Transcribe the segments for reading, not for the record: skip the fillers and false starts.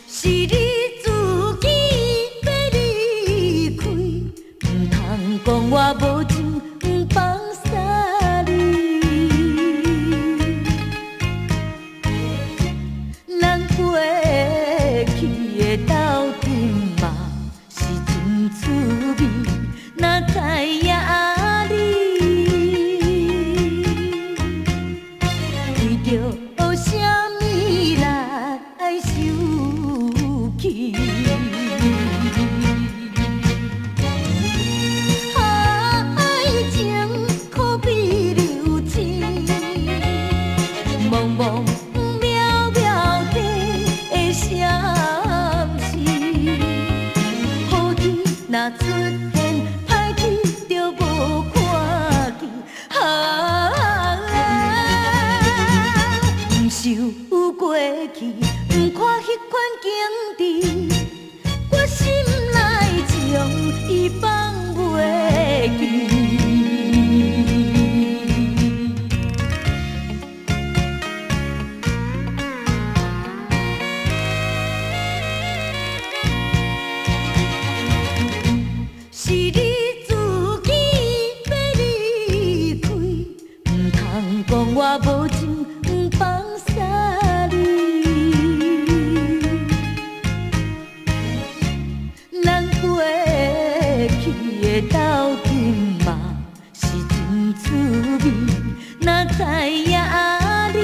是你自己欲離開，毋通講我無情放捨你。咱過去的鬥陣嘛是真趣味，哪知影你為著啥物來受氣？愛情可比流星，茫茫渺渺地閃烁。好天若出現，歹天就無看見。啊，毋受過去，毋看彼款景致，我心內將伊放袂記。是你自己欲離開，毋通講我無情放捨你。咱過去的鬥陣嘛是真趣味，哪知影你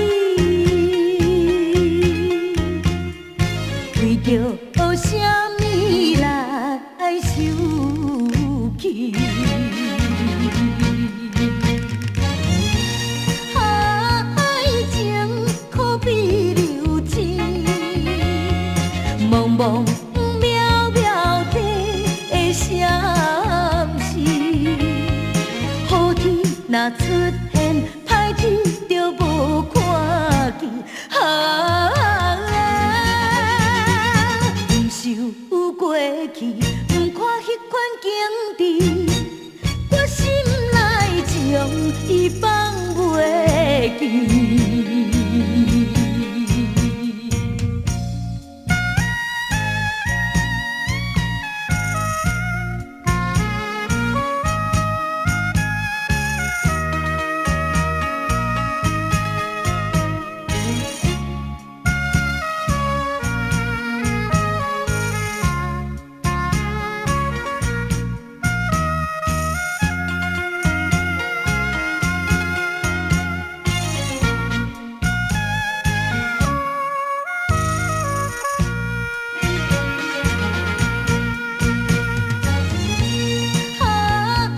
為著啥物來受氣？愛情可比流星，茫茫渺渺地閃烁。好天若出現，歹天就無看見。啊，毋受過去，毋看彼款景致，我心內將伊放袂記。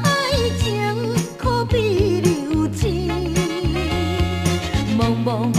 愛情可比流星，茫茫